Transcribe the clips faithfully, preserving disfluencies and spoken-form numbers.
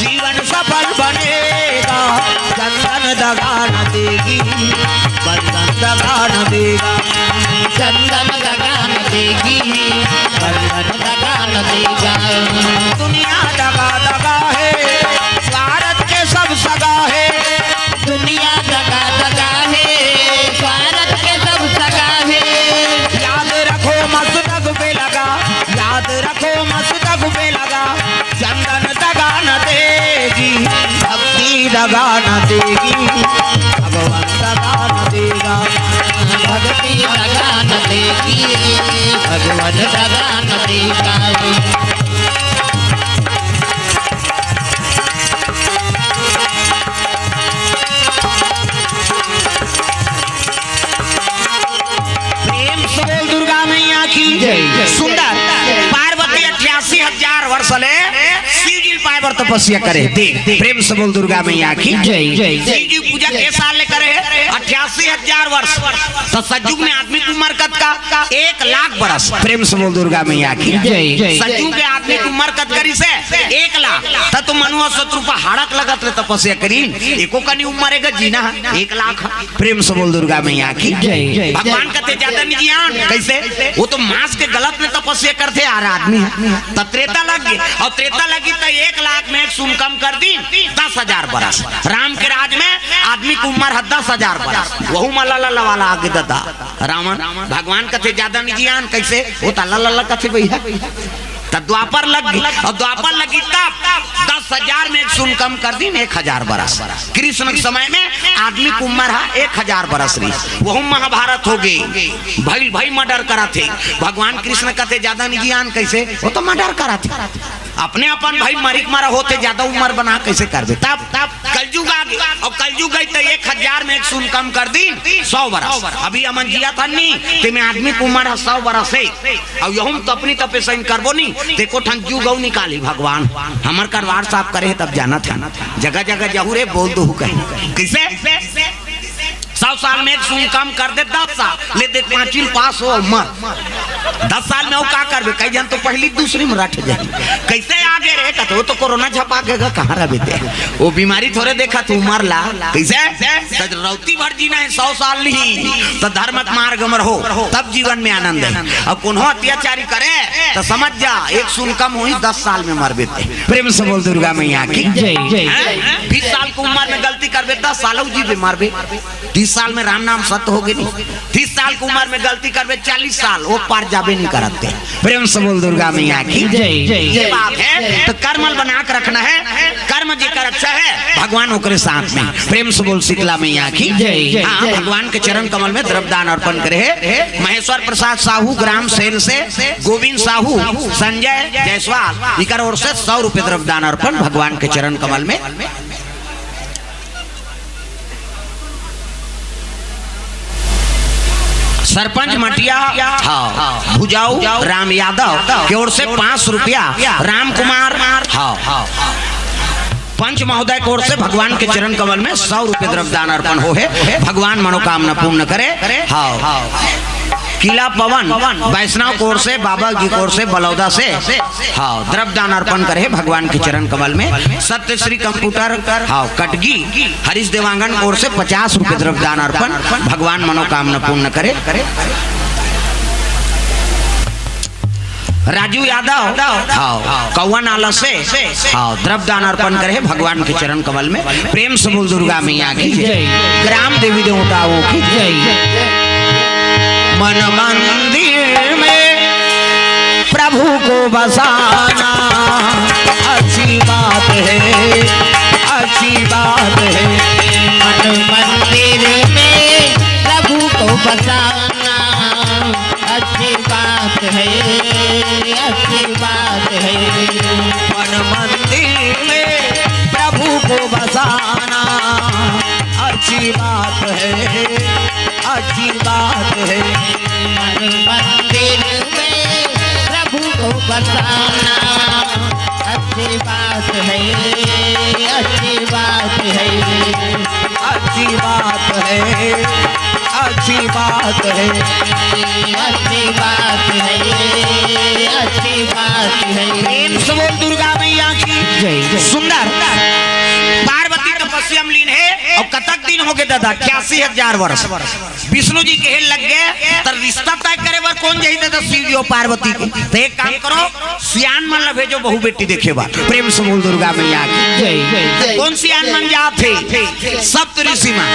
जीवन सफल बनेगा, चंदन दगा न देगी, बंधन दगा न देगा। चंदन दगा न देगी, बंधन दगा न देगा। दुनिया दगा दगा है, स्वार्थ के सब सगा है। दुनिया दगा दगा है, स्वार्थ के सब सगा है। याद रखो मसदग पे लगा, याद रखो मसदग पे लगा। चंदन दगा न देगी, भक्ति दगा न देगी, भगवान दगा न देगा। भक्ति दगा न देगी, भगवान दगा न देगा। प्रेम से बोल दुर्गा मैया की जय। सुंदर पार्वती अट्ठासी हजार वर्ष ले शिव जी पाए बर तपस्या करे। देख, प्रेम से बोल दुर्गा मैया की जय। शिव जी पूजा के साल ले करे है? अट्ठासी हजार वर्ष। तो सतयुग में आदमी की उम्र कतका? एक लाख बरस। प्रेम से बोल दुर्गा मैया की जय। सतयुग के आदमी की उम्र कतका रहिसे? एक लाख। त तो मनुआ शत्रु पर हाड़क लगत ले तपस्या करीन। एको कनी उम्र एगा जीना है, एक लाख। प्रेम से बोल दुर्गा मैया की जय। भगवान कथे ज्यादा नहीं जियान। कैसे? वो तो मांस के गलत में तपस्या करथे यार, आदमी है। त त्रेता लग गई, और त्रेता लगी त एक लाख में एक शून्य कम कर दी, दस हजार बरस। राम के राज में आदमी की उम्र है दस हजार बरस। वहू में लला लवाला आगे ददा। रावण भगवान कथे ज्यादा नहीं जियान। कैसे? वो त लला लला कथे भैया। त द्वापर लग गई, और द्वापर लगी तब दस हजार में एक शून्य कम कर दी, एक हजार बरस। कृष्ण के समय में आदमी की उम्र है एक हजार बरस रही। वहू महाभारत हो गई, भाई भाई मर्डर करा थे। भगवान कृष्ण कथे ज्यादा नहीं जियान। कैसे? वो तो मर्डर करा थे। अपने अपन भाई मरिक मरा होथे, ज्यादा उम्र बना कैसे करबे? तब, तब कलयुग आ गई, और कलयुग आई तो एक हजार में एक शून्य कम कर दी, सौ बरस। अभी हमन जिया था नहीं, ते में आदमी की उम्र है सौ बरस है, और यहू में तो अपनी तपे सही करबो नहीं, ते को ठन जुग अउ निकाली भगवान। हमर करवार साफ करे है तब जाना था, जगह जगह जहू रे बोल दो कहीं। कैसे? सौ साल में एक शून्य कम कर दे, दस साल ले दे, पांचवी पास हो, मर। दस साल में वो का करबे? कई जन तो पहली दूसरी में रट जाए। कैसे आगे रे? कहते, वो तो कोरोना झपा के गा, कहाँ रह बेटे? वो बीमारी थोड़े देखा तू मर ला। कैसे? तो रौती भर जीना है, सौ साल नहीं, तो धर्म के मार्ग में रहो, तब जीवन में आनंद है। अब कोनो अत्याचारी करे, तो समझ जा, एक शून्य कम हुई, दस साल में मर बेटे। प्रेम से बोल दुर्गा मैया की जय। हैं? बीस साल की उम्र में गलती करबे, दस साल जी बे मरबे। तीस साल में राम नाम सत्य हो गए नहीं। तीस साल की उम्र में गलती करबे, चालीस साल वो पार जाबे नहीं करते। प्रेम से बोल दुर्गा मैया की जय। ये बात है, तो कर्मल बना के रखना है। कर्म जेकर अच्छा है, भगवान ओकरे साथ में। प्रेम से बोल शीतला मैया की जय। हाँ, भगवान के चरण कमल में द्रव्य दान अर्पण करे है महेश्वर प्रसाद साहू ग्राम सेन से, गोविंद साहू, संजय जायसवाल, इकर ओर से सौ रुपये द्रव्य दान अर्पण भगवान के चरण कमल में। सरपंच मटिया, हाँ, भुजाऊ राम यादव के ओर से पाँच सौ रुपया, राम कुमार, हाँ, पंच महोदय के ओर से भगवान के चरण कमल में सौ रुपये द्रव्य दान अर्पण हो है। भगवान मनोकामना पूर्ण करे। हाँ, किला पवन वैष्णव के ओर से, बाबा जी के ओर से, बलौदा से, हाँ, द्रव्य दान अर्पण करे भगवान के चरण कमल में। सत्य श्री कंप्यूटर, हाँ, कटगी, हरीश देवांगन के ओर से पचास रुपये द्रव्य दान अर्पण, भगवान मनोकामना पूर्ण करे। राजू यादव, हाँ, कौआ नाला से, हाँ, द्रव्य दान अर्पण करे भगवान के चरण कमल में। प्रेम से बोल दुर्गा मैया की जय। ग्राम देवी देवताओं की जय। मन मंदिर में प्रभु को बसाना अच्छी बात है, अच्छी बात है। मन मंदिर में प्रभु को बसाना अच्छी बात है, अच्छी बात है। मन मंदिर में प्रभु को बसाना अच्छी बात है, अच्छी बात है। मन मंदिर में प्रभु को बसाना अच्छी बात है, अच्छी बात है। अच्छी बात है, अच्छी बात है। अच्छी बात है, अच्छी बात है। प्रेम से बोल दुर्गा मैया की जय। सुंदर कलसियम लीन हे, अउ कतक दिन होगे दादा? अठासी हजार वर्ष। विष्णु जी कहे लग गे, त रिश्ता तय करे बर कोन जाही दादा? शिव जी अउ पार्वती के। त एक काम करो, सियान मन ला भेजो बहू बेटी देखे बर। प्रेम से बोल दुर्गा मैया की। जय। कोन सियान मन जात हे? सप्त ऋषि मन,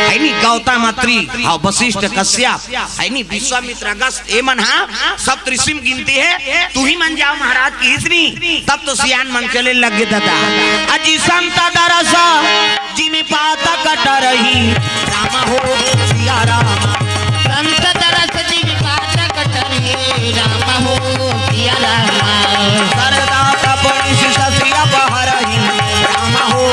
हे नी, गौतम, अत्रि, हाँ, वशिष्ठ, कश्यप, हे नी, विश्वामित्र, अगस्त, ए मन हा सप्त ऋषि म गिनती हे। तुही मन जाव महाराज किहिस नी, तब तो सियान मन चले लग गे दादा। अजी संत दरस जिमि पातक टरही, राम हो सिया राम। संत दरस जिमि पातक टरही, राम हो सिया राम। सरदा तप निसि ससि अब हरही, राम हो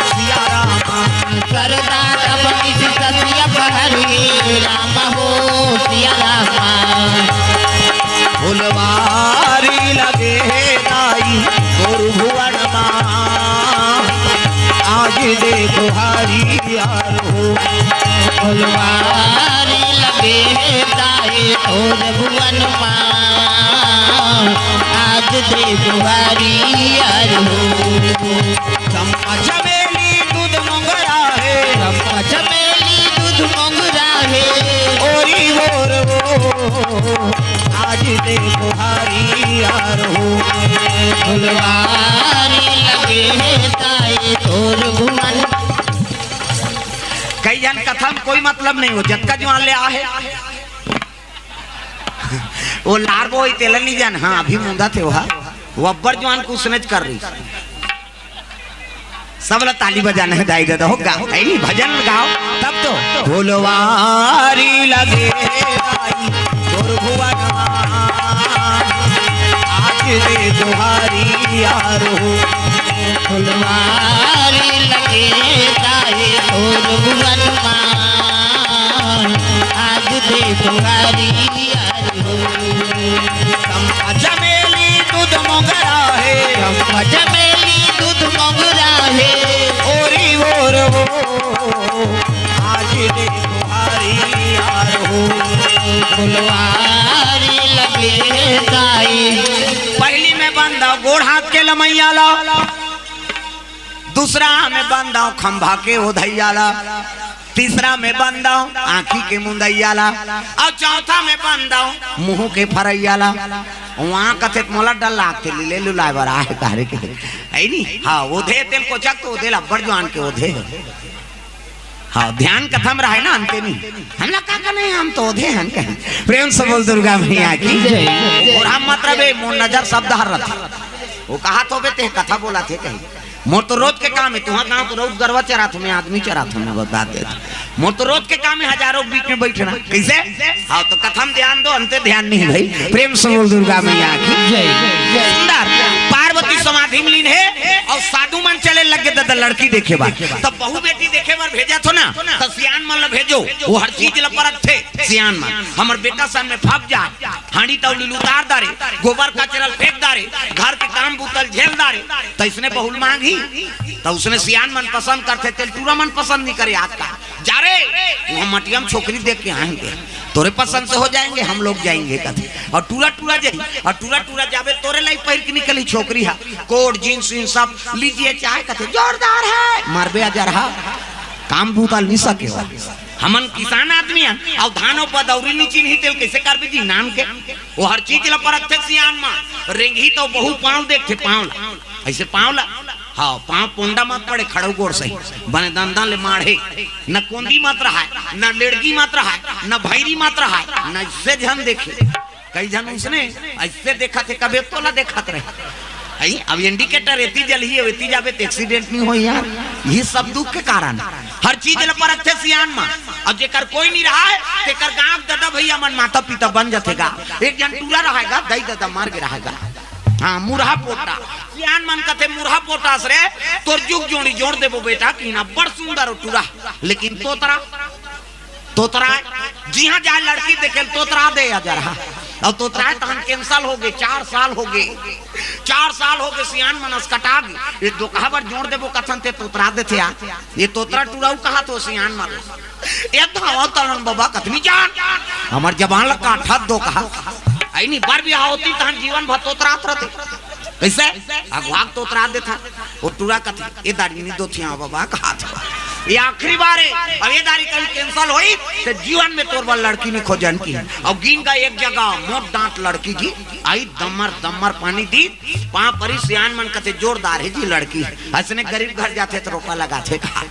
सिया राम। सरदा तप निसि ससि अब हरही, राम हो सिया राम। फुलवारी लगे हे दाई तोर भुवन मा, आज देखो हरियर हो। फुलवारी लगे हे दाई तोर भुवन मा, आज देखो हरियर हो। चंपा चमेली दूध मोंगरा हे। चंपा चमेली दूध मोंगरा हे। ओरी ओर हो, आज देखो हरियर हो। फुलवारी लगे हे दाई तोर भुवन। कई झन कथा म कोई मतलब नहीं हो, जतका जुवान ले आहे। वो लारबो होई तेला नहीं जान, हाँ, अभी मुंदा थे वहा, वो अब्बर जुवान कुछ नहीं कर रही। सब ला ताली बजाना हे दाई दादा, हो गाओ, हे नी, भजन गाओ, तब तो। फुलवारी लगे दाई तोर भुवन मा, आज देखो हरियर हो। फुलवारी लगे दाई तोर भुवन मा, आज देखो हरियर हो। चंपा चमेली दूध मोंगरा हे। चंपा चमेली दूध मोंगरा हे। ओरी ओर हो, आज देखो हरियर हो। फुलवारी लगे दाई। पहिली में बंदाव गोड़ हाथ के लमैया ला, दूसरा में बंदाव खंभा के ओधैया ला, तीसरा में बंदाव आँखी के मुंदैया ला, अउ चौथा में बंदाव मुंह के फरैया ला। वहाँ कथे, "मोला डर लागथे, लीले लुलाय बर आहे तारे के।" हे नी? हाँ, ओधे तेल कोचक तो ओधे ला अब्बड़ जुवान के ओधे हे। हाँ, ध्यान कथा म रहे ना, अंते नी। हमला का करना हे, हम तो ओधे हन कहे। प्रेम से बोल दुर्गा मैया की। जय। अउ हम मतलब हे, मोर नजर सब डहर रथे। वो कहा तो बे, ते कथा बोला थे कहीं। मोर तो रोज के काम हे, तुहा गाँव तो रोज गरवा चरात हूँ मैं, आदमी चरात हूँ मैं, बता दे। मोर तो रोज के काम हे हजारों के बीच में बैठना। कैसे? हाँ, तो कथा म ध्यान दो, अंते ध्यान नहीं भाई। प्रेम से बोल दुर्गा मैया की। जय। सुंदर। पार्वती समाधि म लीन हे अउ साधु मन चले लग गे दादा लड़की देखे बर। तब बहू बेटी देखे बर भेजत हो ना, तब सियान मन ला भेजो, वो हर चीज ला परखथे सियान मन। हमर बेटा सन में फप जाए, हांडी तौली ल उतार डारे, गोबर कचरा ल फेंक डारे, घर के काम बूता ल झेल डारे, त इसने बहू ल मांगही। त उसने सियान मन पसंद करथे, तेल टूरा मन पसंद नहीं करे आजकल। जा रे, वहाँ मटिया म छोकरी देख के आएंगे, तोरे पसंद से हो जाएंगे, हम लोग जाएंगे कथे। अउ टूरा टूरा जाही, अउ टूरा टूरा जाबे तोरे लाई पहिर के निकली छोकरी हा, कोट जींस वींस सब लीजिए चाहे कथे, जोरदार हे, मरबे अजरहा, काम बूता ल नहीं सके हो। हमन किसान आदमी हन, अउ धान अउ पदौरी नी चिन्ही तेल कइसे करबे जी नान के? वो हर चीज ला परखथे सियान मन। रेंगही त बहू पाँव देखथे, पाँव ला, अइसे पाँव ला, हाँ, पाँव पोंडा मत पड़े, खड़ो गोड़ सही, बने दंदा ले माढ़े, न कोंदी मत रहाय, न लेड़गी मत रहाय, न भैरी मत रहाय, न अइसे झन देखे। कई झन उसने अइसे देखत हे, कभे तोला देखत रहे। अई, अब indicator एती जलही, अब एती जाबे त accident नहीं होई यार। ये सब दुख के कारण। हर चीज ल परखथे सियान मन। अब जेकर कोई नहीं रहाय, तेकर गांव के ददा भैया मन माता पिता बन जाथे गा। एक झन टूरा रहाय गा, दई ददा मर गे रहाय गा। हाँ, मुरहा पोटा। सियान मन कथे, "मुरहा पोटा अस रे, तोर जुग जोड़ी जोड़ देबो बेटा, कि ना बड़ सुंदर हो टूरा।" लेकिन तोतरा तोतराय, जिहाँ जाय लड़की देखे ल तोतरा दे अजरहा। अउ तोतराय तहन cancel होगे, चार साल होगे। चार साल होगे, सियान मन अस कटा गे। ये दोकहा बर जोड़ देबो कथन ते तोतरा देथे आ। ये तोतरा टूरा कहत हो सियान मन। ए धावा तलन बबा कथनी जान। हमर जबान ल काटत दोकहा। अई नी बर बिहाव होतिस तहन जीवन भर तोतरात रहितेंव। कइसे? अगवा के तोतरा देथन। वो टूरा कथे, "ए दारी नी दोथिया बबा," कहत। ये आखिरी बार हे। अब ये दारी कहीं cancel होई, त जीवन में तोर बर लड़की नहीं खोजन की। अउ गिन गा एक जगह, मोट डांट लड़की जी, आई दमर दमर पानी दी, पाँव परी। सियान मन कथे, "जोरदार हे जी लड़की।" अइसने गरीब घर जाथे त रोपा लगाथे का।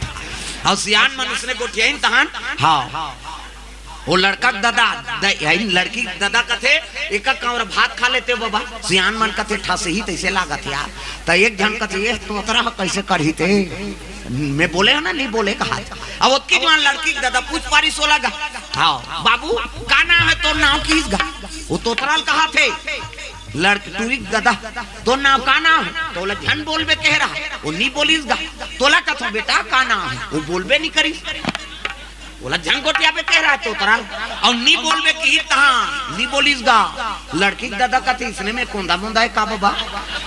अउ सियान मन अइसने गोठियाइन तहन, हाँ। वो लड़का के ददा, द-, यानी लड़की के ददा कथे, "एका कांवर भात खा लेते बबा।" सियान मन कथे, "ठसही तइसे लागत हे यार।" त एक झन कथे, "ये तोतरा ह कइसे करही ते? मैं बोले हो ना, नहीं बोले कहा।" अब ओतकी जुवान लड़की के ददा पूछ पारिस ओला गा, "हाँ, बाबू, का नाम हे तोर?" "नाम किहिस गा?" वो तोतरा ल कहाथे, लड़की टूरी के ददा, "तोर नाम का नाम हे?" त ओला झन बोलबे कहे रहा, वो नहीं बोलिस गा। त ओला कथों, "बेटा, का नाम हे?" वो बोलबे नहीं करिस। ओला झन गोठियाबे कहे रहा तोतरा ल, अउ नहीं बोलबे किहिस तहाँ, नहीं बोलिस गा। लड़की के ददा कथे, "इसने में कोंदा मोंदा हे का बबा?"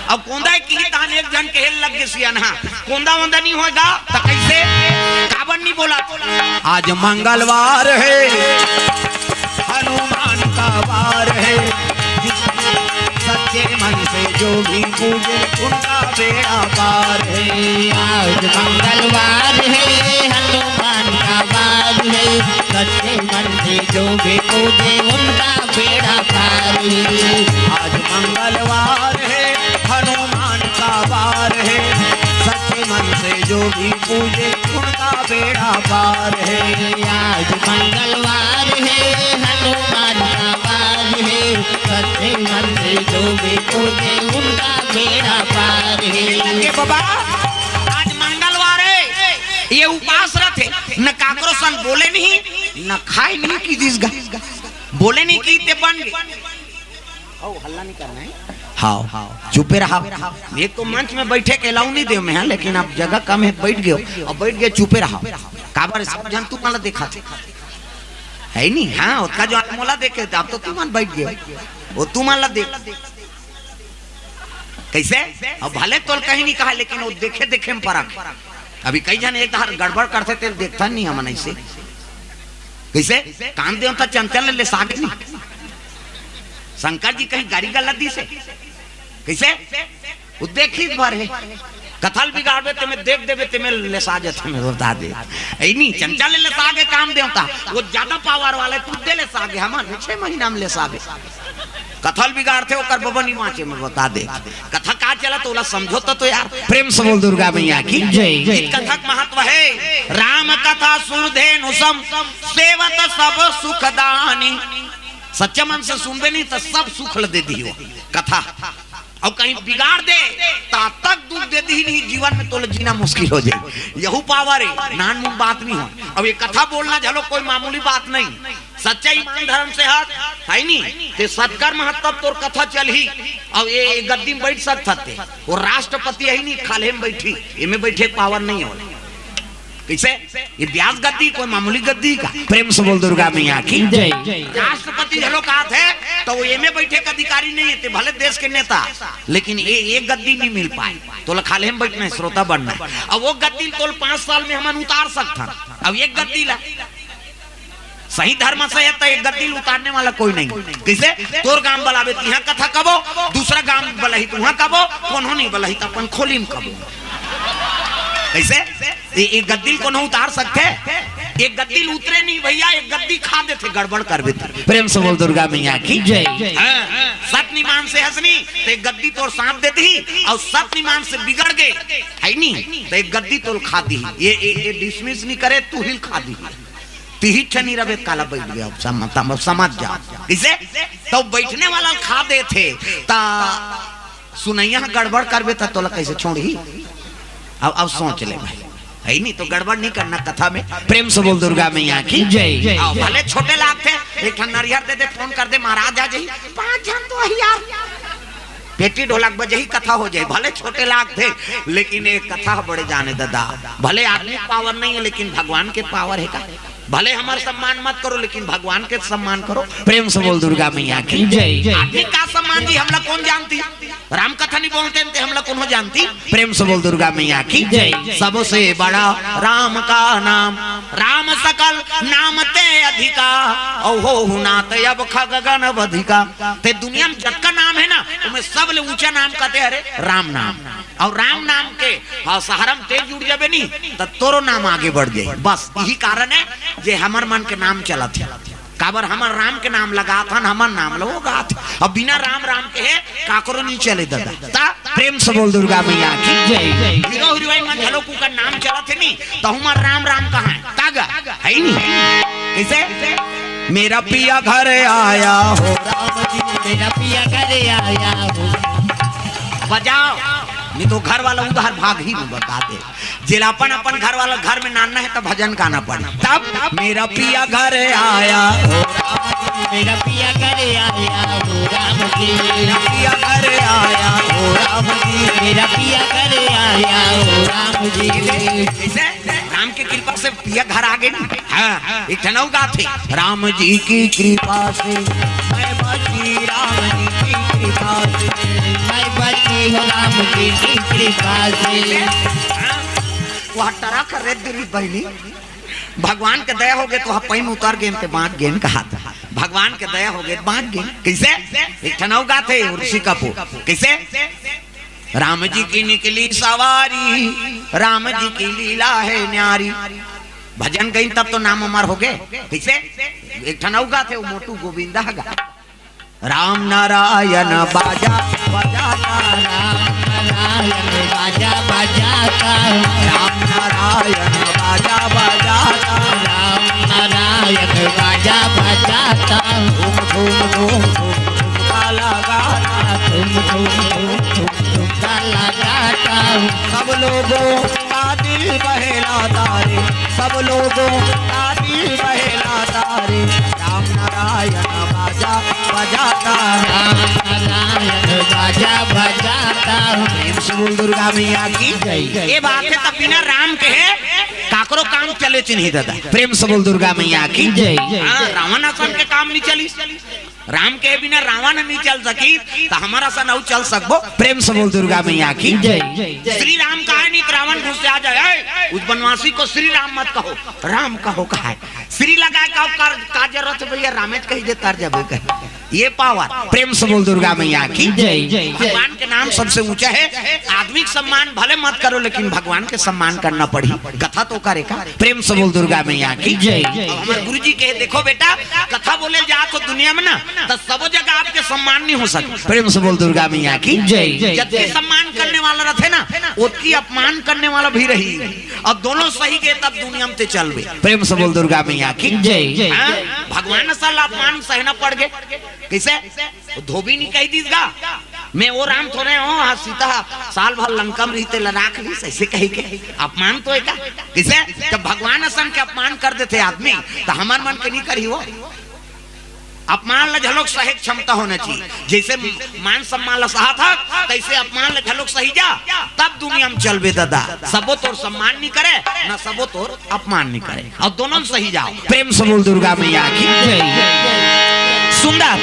अउ कोंदा हे किहिस तहाँ एक झन कहे लग गे सियान ह, "कोंदा वोंदा नहीं होय गा।" त कइसे? काबर नहीं बोलत? आज मंगलवार हे, हनुमान का वार हे, सच्चे मन से जो भी पूजे, उनका बेड़ा पार हे। आज मंगलवार हे, हनुमान का वार हे, सच्चे मन से जो भी पूजे, उनका बेड़ा पार हे। आज मंगलवार हे, हनुमान का वार हे, सच्चे मन से जो भी पूजे, उनका बेड़ा पार हे। आज मंगलवार हे, हनुमान का वार हे, सच्चे मन से जो भी पूजे, उनका बेड़ा पार हे। ए बबा, आज मंगलवार हे, ये उपास रथे, न काकरो संग बोले नहीं, न खाए नहीं किहिस गा, बोले नहीं किहिस ते बन गे। हौ, हल्ला नहीं करना हे। हाँ, चुपे रहा। एक तो मंच में बइठे के allow नहीं देव मैं, हाँ, लेकिन अब जगह कम हे, बइठ गेव, अब बइठ गे, चुपे रहा। काबर सब झन तुमन ला देखथे, हे नहीं? हाँ, ओतका जुवान मोला देखे, अब तो तुमन बइठ गेव, वो तुमन ला देख। कइसे? अब भले तोला कहीं नहीं कहा, लेकिन वो देखे देखे में फरक हे। अभी कई झन एक धार गड़बड़ करथे, तेला देखथन नहीं हमन अइसे। कइसे? कामदेव त चंचल ले लेसा गे नहीं। शंकर जी कहीं गारी गलत दिस हे? कइसे? वो देखिस भर हे। कथा ल बिगाड़बे ते में देख देबे ते में लेसा जाथे, मैं बता दे। ए नहीं, चंचल ले लेसा गे कामदेव त। वो ज्यादा power वाला हे, तू दे लेसा गे, हमन छह महीना में लेसा गे। कथा ल बिगाड़थे, ओकर बबा नहीं बाँचे, मैं बता दे। कथा का चलत हे, ओला समझो त, तो यार। प्रेम से बोल दुर्गा मैया की जय। इस कथा के महत्व हे, "राम कथा सुरधेनु सम, सेवत सब सुखदानी।" सच्चा मन से सुनबे नहीं त सब सुख ल दे दिही वो कथा। अउ कहीं बिगाड़ दे, त अतक दुख दे दिही नहीं, जीवन में तोला जीना मुश्किल हो जाही। यहू power हे, नानमुन बात नहीं हो। अब ये कथा बोलना घलो कोई मामूली बात नहीं। सच्चा ईमान धर्म से हस, हे नी? ते सत्कर्म हस तब तोर कथा चलही। अउ ये, ये गद्दी में बइठ सकत हस ते। वो राष्ट्रपति हे नी, खाल्हे में बइठही, एमे बइठे के power नहीं होय। कइसे? ये ब्यास गद्दी, कोई मामूली गद्दी का? प्रेम से बोल दुर्गा मैया की जय। राष्ट्रपति घलो कहत हे, त वो एमे बइठे के अधिकारी नहीं हे, ते भले देश के नेता, लेकिन ये, ये गद्दी नहीं मिल पाय। तोला खाल्हे में बइठना हे, श्रोता बनना हे। अब वो गद्दी ल तोला पाँच साल में हमन उतार सकथन। अब एक गद्दी ला सही धर्म से हे, त एक गद्दी ल उतारने वाला कोई नहीं। कइसे? तोर गांव बलाबे, तिहां कथा कबो, दूसरा गांव बलाही, तुहां कबो, कोनो नहीं बलाही, त अपन खोली में कबो। कइसे? ए, एक गद्दी ल कोनो उतार सकथे? एक गद्दी ल उतरे नहीं भइया, एक गद्दी खा देथे, गड़बड़ करबे त। प्रेम से बोल दुर्गा मैया की जय। हाँ, सत निमान से हस नी, त एक गद्दी तोर साथ दे दिही, अउ सत निमान से बिगड़ गे, हे नी, त एक गद्दी तोला खा दिही। ये, ये, ये dismiss नहीं करे, तुही ल खा दिही। तिही ठनी रबे काला बइठ गे, अब सम-, तम-, अब समझ जा। कइसे? त बइठने वाला ल खा देथे, त सुनइया ह गड़बड़ करबे, त तोला कइसे छोड़ही? अब, अब सोच ले भाई, हे नी? त गड़बड़ नहीं करना कथा में। प्रेम से बोल दुर्गा मैया की जय। अउ भले छोटे लागथे, एक ठन नरियर दे दे, फोन कर दे, महाराज आ जाही, पांच झन तो आही यार। पेटी ढोलक बजही, कथा हो जाही, भले छोटे लागथे, लेकिन ये कथा बड़े जाने ददा, भले आदमी power नहीं हे, लेकिन भगवान के power हे का? भले हमर सम्मान मत करो, लेकिन भगवान के सम्मान करो। प्रेम से बोल दुर्गा मैया की जय। आदमी का सम्मान जी, हमला कौन जानती? राम कथा नहीं बोलते हैं, ते हमला कौन हो जानती? प्रेम से बोल दुर्गा मैया की जय। सबसे बड़ा राम का नाम, राम सकल नाम ते अधिका, औ होहु नाथ अब खग गण बधिका। ते दुनिया में जतका नाम है ना, उमें सबले ऊंचा नाम कहते, अरे राम नाम। और राम नाम के, हाँ, सहारा में ते जुड़ जाबे नी, त तोरो नाम आगे बढ़ जाए। बस यही कारण है जे हमर मन के नाम चलत है। काबर हमर राम के नाम लगात हन, हमर नाम लोगात। अब बिना राम राम के है, काकरो नहीं चले दादा। ता प्रेम से बोल दुर्गा मैया की जय। हीरो हीरोइन मन घलो कुकर नाम चलत है नी, तो हमर राम राम कहाँ है? तागा है ही नहीं। कैसे? मेरा पिया घर आया हो राम जी, मेरा पिया घर आया हो। बजाओ, नहीं तो घर वाला उधार भाग ही में बता दे। जेला अपन अपन घर वाला घर में नाना है, तब भजन गाना पड़े। तब मेरा पिया घर आया हो राम जी, मेरा पिया घर आया हो राम जी, मेरा पिया घर आया हो राम जी, मेरा पिया घर आया हो राम जी। कैसे? राम के कृपा से पिया घर आ गए ना। हाँ, एक ठन अउ गाथे, राम जी की कृपा से मैं बची राम जी की कृपा से, मैं बची हो राम जी की कृपा से। हाँ, वह टरा कर रे दिली बहनी, भगवान के दया हो गए तो पै में उतर गेन ते बांच गेन कहा था। भगवान के दया हो गए बांच गेन। कैसे? एक ठन अउ गाथे उर्वशी कपूर। कैसे? राम जी की निकली सवारी, राम जी की लीला है न्यारी। भजन गई तब तो नाम अमर हो गए। कैसे? एक ठन अउ गाथे वो मोटू गोविंदा गा, राम नारायण बाजा बजाता, राम नारायण बाजा बजाता, राम नारायण बाजा बजाता, राम नारायण बाजा बजाता, धूम धूम धूम धूम ठुमका लगाता, धूम धूम धूम धूम ठुमका लगाता। सब लोगों का दिल बहलाता रे, सब लोगों का दिल बहलाता रे, राम नारायण बाजा बजाता, राम नारायण बाजा बजाता। प्रेम से बोल दुर्गा मैया की जय। ये बात है, तब बिना राम के है काकरो काम चले च नहीं दादा। प्रेम से बोल दुर्गा मैया की जय। हाँ, रावण असन के काम नहीं चली। राम के बिना रावण नहीं चल सकी, तो हमारा सन अउ चल सकबो। प्रेम से बोल दुर्गा मैया की जय। श्री राम कहा नहीं तो रावण घुस से आ जाए। "ए, उस बनवासी को श्री राम मत कहो, राम कहो" कहा है। श्री लगाए का, का, का जरूरत है भैया, रामेश कही दे तर जाबे कहे। ये पावर। प्रेम से बोल दुर्गा मैया की जय। भगवान के नाम सबसे ऊंचा है। आदमी के सम्मान भले मत करो, लेकिन भगवान के सम्मान करना पड़ी। कथा तो करे का। प्रेम से बोल दुर्गा मैया की जय। अब हमारे गुरु जी कहे, "देखो बेटा, कथा बोले जा तो दुनिया में ना, तो सबो जगह आपके सम्मान नहीं हो सकता।" प्रेम से बोल दुर्गा मैया की जय। जबकि सम्मान करने वाला रहते ना, ओतकी अपमान करने वाला भी रही। और दोनों सही गए तब दुनिया में ते चलबे। प्रेम से बोल दुर्गा मैया की जय। हाँ? भगवान सल अपमान सहना पड़ गए। कैसे? वो धोबी नहीं कह दीस गा, "मैं वो राम थोड़े हूँ, हाँ सीता साल भर लंका में रहिते लड़ाक लीस", ऐसे कही के अपमान तो है का? किसे? जब भगवान असन के अपमान कर देते आदमी, तो हमार मन के नहीं करी वो। अपमान ला झलोक सहे के क्षमता होना चाहिए। जैसे मान सम्मान ला सहा था, तैसे अपमान ला झलोक सही जा, तब दुनिया में चलबे दादा। सबो तोर सम्मान नहीं करे, ना सबो तोर अपमान नहीं करे, और दोनों में सही जाओ। प्रेम से बोल दुर्गा मैया की जय। सुंदर।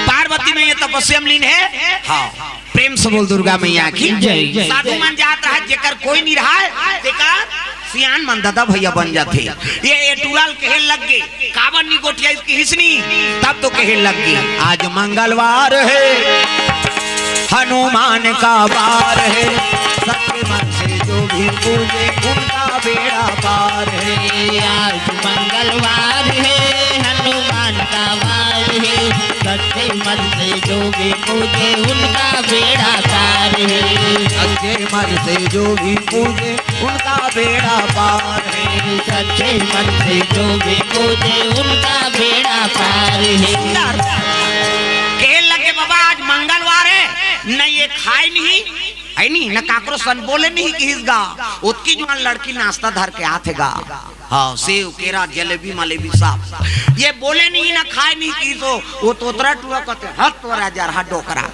पार्वती मैया तपस्या में लीन है। हाँ, प्रेम से बोल दुर्गा मैया की जय। साधु मन जात रहा, जेकर कोई नहीं रहा है, तेकर सियान मन दादा भैया बन जाते। ये एटूरा ल कहे लग गए, "काबर नी गोठियाइस?" किहिस नी, तब तो कहे लग गए, "आज मंगलवार है, हनुमान का वार है, सच्चे मन से जो भी पूजे उनका बेड़ा पार है।" आज मंगलवार है, हनुमान का वार है, सच्चे मन से जो भी पूजे उनका बेड़ा पार है। सच्चे मन से जो भी पूजे उनका बेड़ा पार है। सच्चे मन से जो भी पूजे उनका बेड़ा पार है। सुंदर। कहे लगे, "बाबा, आज मंगलवार है, न ये खाए नहीं, है नहीं, न काकरो सन बोले नहीं किहिस गा।" ओतकी जुवान लड़की नाश्ता धर के आथे गा। हाँ, सेव, केरा, जलेबी, मलेबी सब। ये बोले नहीं, ना खाए नहीं किहिस, वो तोतरा टूरा कहते, "हत तोरा जरहा डोकरा।"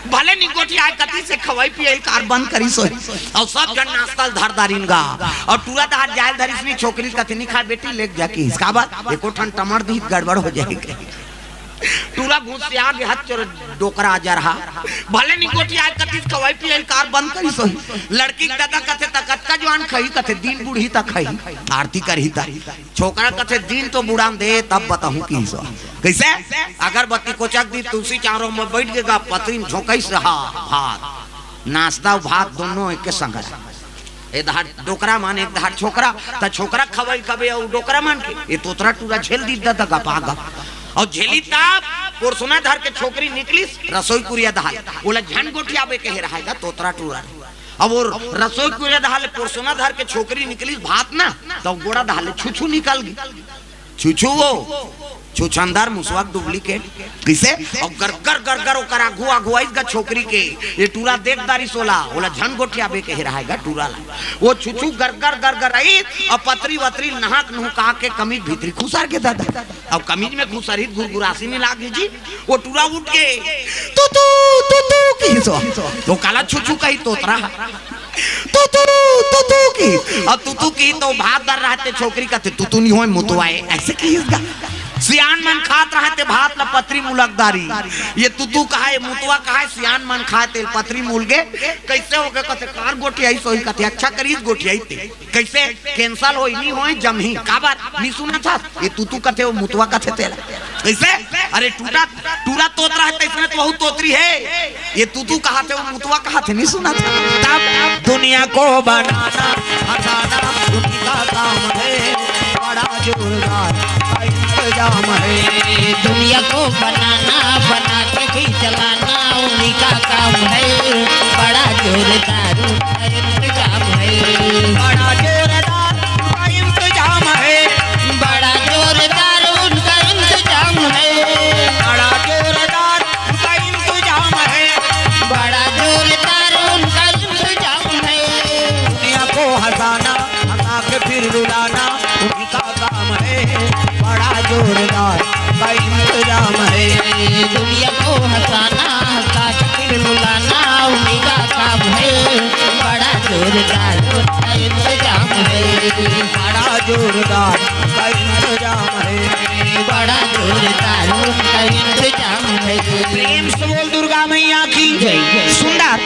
भले निकोठी आय कति से खवई पियई कार बंद करिस होही। अउ सब झन नाश्ता ल धर दारिन गा। अउ टूरा दहार जाय ल धरिस नी, छोकरी कथे नी खाय बेटी, लेग जा किहिस। काबर? एको ठन टमड़ दिही त गड़बड़ हो जाही। टूरा घुसिया गे हत चोर डोकरा जरहा। भले निकोठी आय कति से खवई पियई कार बंद करिस होही। लड़की के ददा कथे त कतका जुवान खही, कथे दिन बुढ़ही त खही, आरती करही त। छोकरा कथे दिन तो बुढ़ान दे तब बताहूं किहिस। कइसे? अगरबत्ती कोचक दिस, तुलसी चारों में बइठ गे गा, पतरी में झोंकइस हा भात। नाश्ता अउ भात दोनों एके संग। ए दहार डोकरा मन, एक दहार छोकरा, त छोकरा खवई कबे अउ डोकरा मन के, ए तोतरा टूरा झेल दिस ददा गपा गप। अउ झेली तब पोरसोना धर के छोकरी निकलिस रसोई कुरिया दहार, ओला झन गोठियाबे कहे रहाय गा तोतरा टूरा। अब वो रसोई कुरिया दहार ले पोरसोना धर के छोकरी निकलिस भात ना, त गोड़ा दहार ले छुछू निकल गे। छुछू वो, छुछंदर मुसवा के duplicate। कइसे? अउ गर, गर, गर, गर ओकर आघू, आघू आइस गा छोकरी के। ए टूरा देख दारिस ओला, ओला झन गोठियाबे कहे रहाय गा टूरा ला। वो छुछू गर, गर, गर, गर आइस, अउ पतरी वतरी नहक नुहका के कमीज भीतरी खुसर गे ददा। अउ कमीज में खुसरही त गुरगुरासी नी लागही जी। वो टूरा उठ के, "तू, तू, तू, तू," किहिस। तो काला छुछू कही तोतरा। "तू, तू, तू, तू," किहिस। अउ तू, तू किहिस त भात धर रहाय ते छोकरी कथे, "तू, तू नी होय, मुतवा ए।" अइसे किहिस गा। सियान मन खात रहाय ते भात ल पतरी मुलक दारी। ए तू, तू कहाय, ए मुतवा कहाय, सियान मन खाय ते पतरी मुल गे। कइसे होगे कथे, कार गोठियाइस होही कथे, अच्छा करिस गोठियाइस ते। कइसे? Cancel होही, नी होय, जमही। काबर? नी सुनत हस? ए तू, तू कथे, वो मुतवा कथे तेला। कइसे? अरे टूरा, टूरा तोतरा हे, तइसने तो वहू तोतरी हे। ए तू, तू कहाथे, वो मुतवा कहाथे, नी सुनत हस? तब दुनिया को बनाना, हटाना उनका काम है, बड़ा जोरदार का इंतजाम है। दुनिया को बनाना, बना के भी चलाना उन्हीं का काम है, बड़ा जोरदार उनका इंतजाम है। बड़ा जोरदार उनका इंतजाम है। बड़ा जोरदार उनका इंतजाम है। बड़ा जोरदार उनका इंतजाम है। बड़ा जोरदार उनका इंतजाम है। दुनिया को हंसाना, हंसा के फिर रुलाना उनका काम है, बड़ा जोरदार का इंतजाम है। दुनिया को हंसाना, हंसा के फिर रुलाना उन्हीं का काम है, बड़ा जोरदार का इंतजाम है। बड़ा जोरदार का इंतजाम है, बड़ा जोरदार का इंतजाम है। प्रेम से बोल दुर्गा मैया की जय। सुंदर।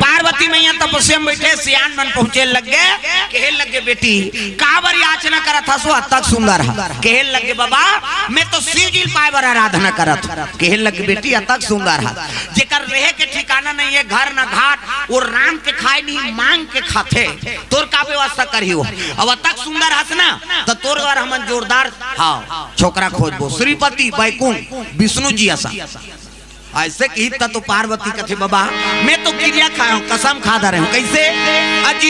पार्वती मैया तपस्या में बइठे, सियान मन पहुंचे लग गे, कहे लग गे, "बेटी, काबर याचना करत हस, वो अतक सुंदर ह?" कहे लग गे, "बाबा, मैं तो शिव जी ल पाए बर आराधना करत हूं।" कहे लग गे, "बेटी, अतक सुंदर ह, जेकर रहे के ठिकाना नहीं है, घर न घाट, वो रांध के खाए नहीं, मांग के खाथे, तोर का व्यवस्था करही हो? अब अतक सुंदर हस ना, त तोर बर हमन जोरदार, हाँ, छोकरा खोजबो, श्रीपति बैकुंठ विष्णु जी असन।" अइसे किहिस त तो पार्वती कथे, "बाबा, मैं तो किरिया खाए हूं, कसम खा डरे हूं।" कइसे? "अजी